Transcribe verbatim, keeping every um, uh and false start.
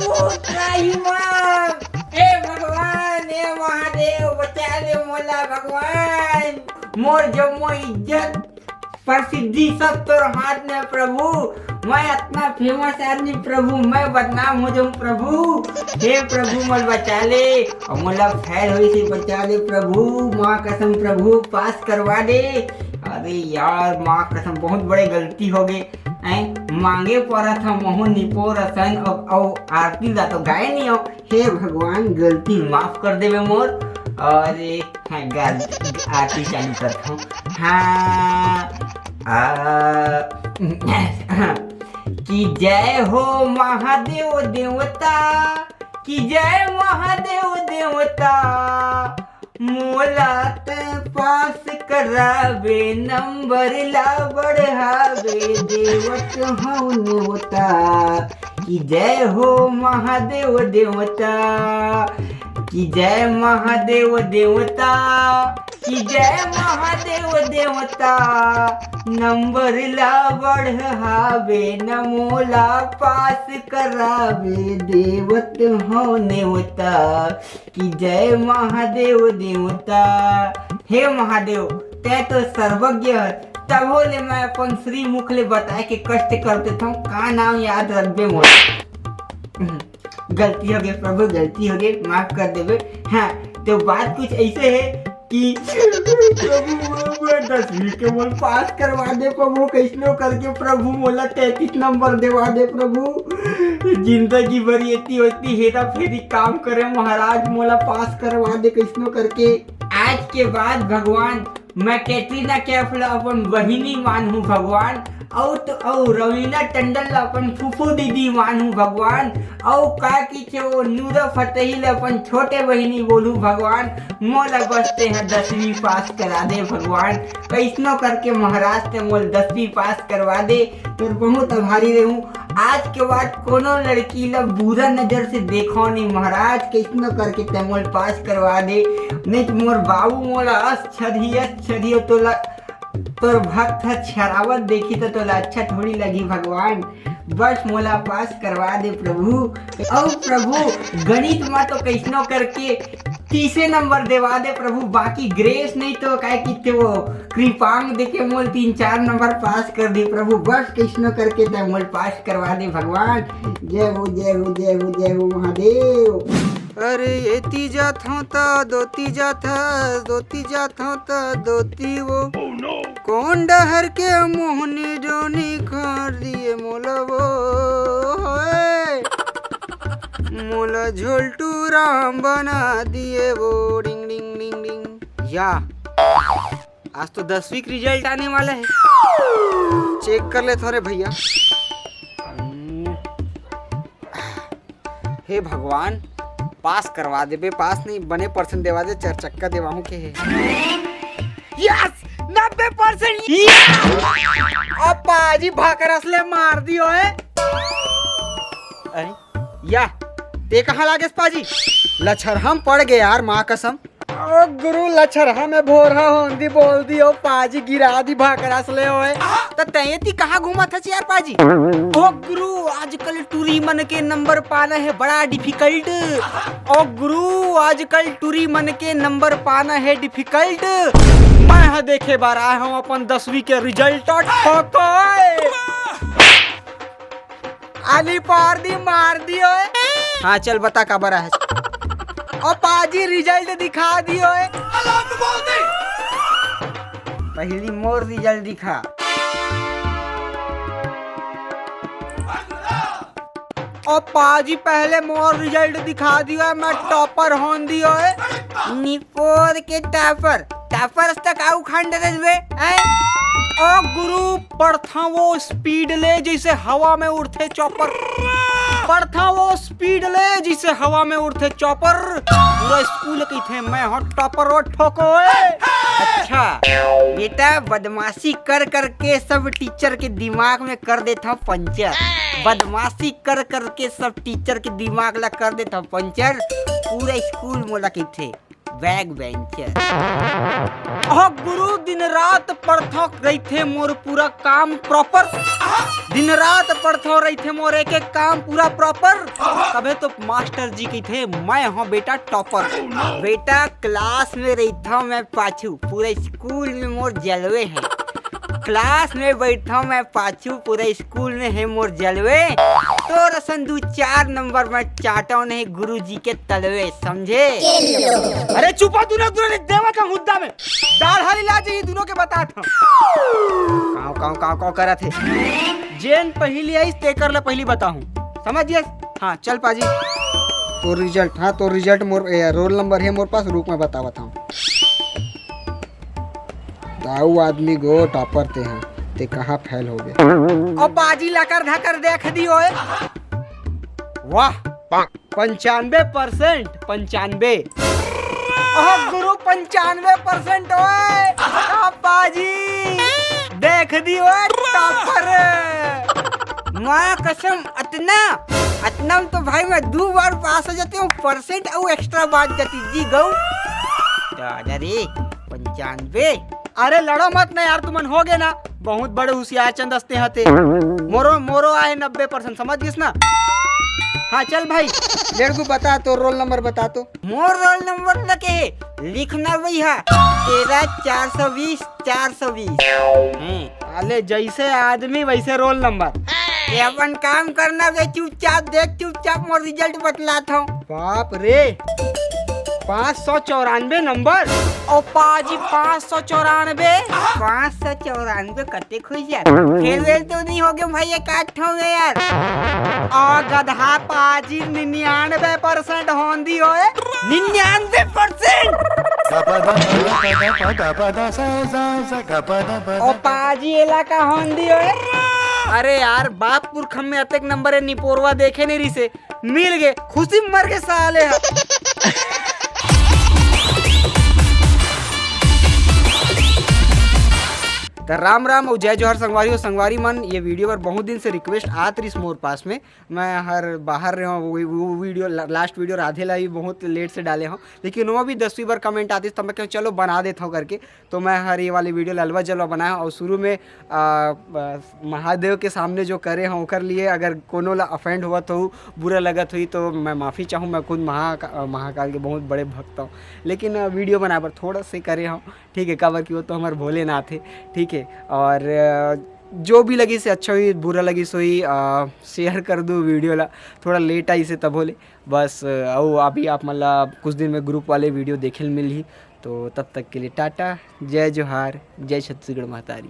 ओ त्राही माँ, हे भगवान, हे महादेव, बचा ले मोला भगवान। मोर जम्मो इज्जत, प्रसिद्धि सब तोर हाथ में प्रभु। मैं अतना फेमस आदमी प्रभु, मैं बदनाम हो जाऊं प्रभु। हे प्रभु, मोला बचा ले, अउ मोला फैल होई से बचा ले प्रभु। माँ कसम प्रभु, पास करवा दे। अरे यार, माँ कसम, बहुत बड़े गलती हो गए। ऐं, मांगे परत ह महू निपोर असन, अउ, अउ आरती ला तो गाए नहीं हो। हे भगवान, गलती माफ कर देवे मोर। अउ ये, हाँ, गाल, आरती चालू करत हूँ। हाँ, आ, कि जय हो महादेव देवता, कि जय महादेव देवता, मोला त पास करावे, नंबर ला बढ़ावे, देवत हूँ नेवता। कि जय हो महादेव देवता, कि जय महादेव देवता, कि जय महादेव देवता, नंबर ला बढ़ावे, न मोला पास करावे, देवत हूँ नेवता। कि जय महादेव देवता। हे महादेव, तै तो सर्वज्ञ हस, तभो ले मैं अपन श्रीमुख ले बताए के कष्ट करते थव, का नाम याद रखबे मोर। गलती हो गई प्रभु, गलती हो गई, माफ कर देवे। हाँ, तो बात कुछ ऐसे है कि प्रभु, मैं दसवीं के मोल पास करवा दे प्रभु, कैसनो करके प्रभु मोला तैंतीस नंबर देवा दे प्रभु। जिंदगी भर एती ओती हेरा फेरी काम करे महाराज, मोला पास करवा दे कैसनो करके। आज के बाद भगवान, मैं कैटरीना कैफ ला अपन बहिनी मानहूँ भगवान, अउ तो अउ रवीना टंडन ला अपन फूफू दीदी मानहूँ भगवान, अउ का किथे वो नूरा फतेही ला अपन छोटे बहिनी बोलहूँ भगवान। मोला बस तैं ह दसवीं पास करा दे भगवान, कैसनो करके महाराज तैं मोल दसवीं पास करवा दे, तोर बहुत आभारी रहूँ। आज के बाद कोनो लड़की ला बुरा नजर से देखो नहीं महाराज, कैसनो करके तैं मोल पास करवा दे, नहीं तो मोर बाबू मोला अस छरही, अस छरही, तोला, तोर भक्त ह छरावत देखी तो तोला अच्छा थोड़ी लगी भगवान। बस मोला पास करवा दे प्रभु। अउ प्रभु, गणित मा तो कैसनो करके तीसे नंबर देवा दे प्रभु, बाकी ग्रेस नहीं तो काय किथे वो कृपांक देके मोल तीन चार नंबर पास कर दे प्रभु। बस कैसनो करके तैं मोल पास करवा दे भगवान। जय हो, जय हो, जय हो, जय हो महादेव। अरे एती जाथों त दोती जाथस, दोती जाथों त दोती वो। कोन डहर के मोहनी डोनी कर दिए मोला वो, होए। मोला झोलटू राम बना दिए वो, डिंग डिंग डिंग डिंग। या, आज तो दसवीं के रिजल्ट आने वाला है, चेक कर ले थोरे भैया। हम्म। हे भगवान, पास करवा देबे, पास नहीं, बने परसेंट देवा दे, चार चक्का देवाहूँ के हे। यस, नब्बे परसेंट। अप्पा जी भाकरस ले मार दियो है। अरे या, तैं कहाँ लागेस पाजी? लछरहा म पड़ गे यार, माँ कसम। ओ गुरु, लछरहा में भोरहा होंदी बोल दी, ओ पाजी गिरा दी भाकरस ले ओए। त तैं एती कहाँ घूमत हस यार पाजी? ओ गुरु, आजकल टूरी मन के नंबर पाना है बड़ा डिफिकल्ट। ओ गुरु, आजकल टूरी मन के नंबर पाना है डिफिकल्ट। मैं ह देखे बर आए हूँ अपन दसवीं के रिजल्ट ठोकोए। आली पार दी मार दी ओए। हाँ, चल बता काबर आहे। ओ पाजी रिजल्ट दिखा दी ओए। पहली मोर रिजल्ट दिखा। ओ पाजी पहले मोर रिजल्ट दिखा दी ओए, मैं टॉपर होन दी ओए। निपोर के टॉपर, टॉपर तक आऊ खंड रजबे, हैं? ओ गुरु, पढ़था वो स्पीड ले जैसे हवा में उड़थे चॉपर। पढ़था वो स्पीड ले जैसे हवा में उड़थे चॉपर। पूरा स्कूल कहिथे मैं हो टॉपर ओ ठोको ए। अच्छा बेटा, बदमाशी कर करके सब टीचर के दिमाग में कर देथा पंचर। बदमाशी कर करके सब टीचर के दिमाग ला कर देथा पंचर। पूरा स्कूल मोला कहिथे। back bencher। ओह गुरु, दिन रात पढ़थव रहिथे मोर पूरा काम proper। दिन रात पढ़थव रहिथे मोर एक एक काम पूरा proper। तभे तो मास्टर जी कहिथे, मैं हूँ बेटा topper। बेटा, class में रहिथव मैं पाछू, पूरा school में मोर जलवे हे। Class में बैठव मैं पाछू, पूरा school में हे मोर जलवे। तोर असन दू चार नंबर मैं चाटव नहीं गुरुजी के तलवे, समझे? अरे चुपा, दूनों दूनों देवा का मुद्दा में दाढ़ हरी ला जी, दूनों के बतात हूँ। काव काव काव काव करत हे। जेन पहली आइस तेकर ला पहली बताहूँ, समझ गए? हाँ चल पाजी। तोर result, हाँ तोर result मोर, ए, roll number हे मोर पास, रुक मैं बतावत हूँ। दाऊ आदमी गो topper ते हैं, ते कहाँ fail हो गए? ओ पाजी लकर धकर देख दी ओए। वाह, पंचानबे percent, पंचानबे। ओह गुरु, पंचानबे percent ओए। ओ पाजी देख दी ओए topper। माँ कसम, अतना, अतना में तो भाई मैं दू बार पास हो जाती हूँ, percent अउ extra बात जाती जी गऊ। दादा रे, पंचानबे। अरे लड़ो मत ना यार, तुमन हो गए ना, बहुत बड़े होशियार चंद हस्ते हते। मोरो, मोरो आए नब्बे percent, समझ गिस ना? हाँ चल भाई, लड़कू बता तो, roll number बता तो। मोर roll number लगे हे, लिखना भैया, तेरह चार सौ बीस चार सौ बीस। हम्म। साले जैसे आदमी वैसे roll number। ये अपन काम करना बे, चुपचाप देख, चुपचाप मोर result बतलात हूँ। बाप रे, पाँच सौ चौरानबे नंबर। ओ पाजी, पाँच सौ चौरानबे। पाँच सौ चौरानबे कते खुश यार। फेल वेल तो नहीं हो गए भाई, एक आठ हो गए यार। आ गधा पाजी, निन्यानबे percent होंदी होए। निन्यानबे percent। ओ पाजी, एला का होंदी होए? अरे यार, बाप पुरखम में अतेक नंबर है, निपोरवा देखे नहीं रिसे, मिल गए, खुशी में मर गए साले ह। त राम राम और जय जोहार संगवारी हो। संगवारी मन, ये video पर बहुत दिन से request आत रिस मोर पास में, मैं हर बाहर रहे हूँ, वो, वो video, last video राधे ला भी बहुत late से डाले हूँ, लेकिन वो भी दसवीं बार comment आतिस, तो मैं कहूँ चलो बना देता हूँ करके। तो मैं हर ये वाली video ललवा जलवा बनाया हूँ और शुरू में आ, आ, महादेव के सामने जो करे हूँ ओकर लिए अगर कोनो ला offend होवत हो, बुरा लगत हुई तो मैं माफ़ी चाहूँ। मैं खुद महा-, महाकाल के बहुत बड़े भक्त हूँ, लेकिन आ, video बनाए पर थोड़ा से करे हूँ, ठीक है, काबर कि वो तो हमारे भोलेनाथ है, ठीक है। और आ, जो भी लगी से अच्छा हुई, बुरा लगी सोई, आ, share कर दो video ला, थोड़ा late आई से तब होले बस। अउ अभी आप मन ला कुछ दिन में group वाले video देखे ल मिलही, तो तब तक के लिए टाटा, जय जोहार, जय छत्तीसगढ़ महतारी।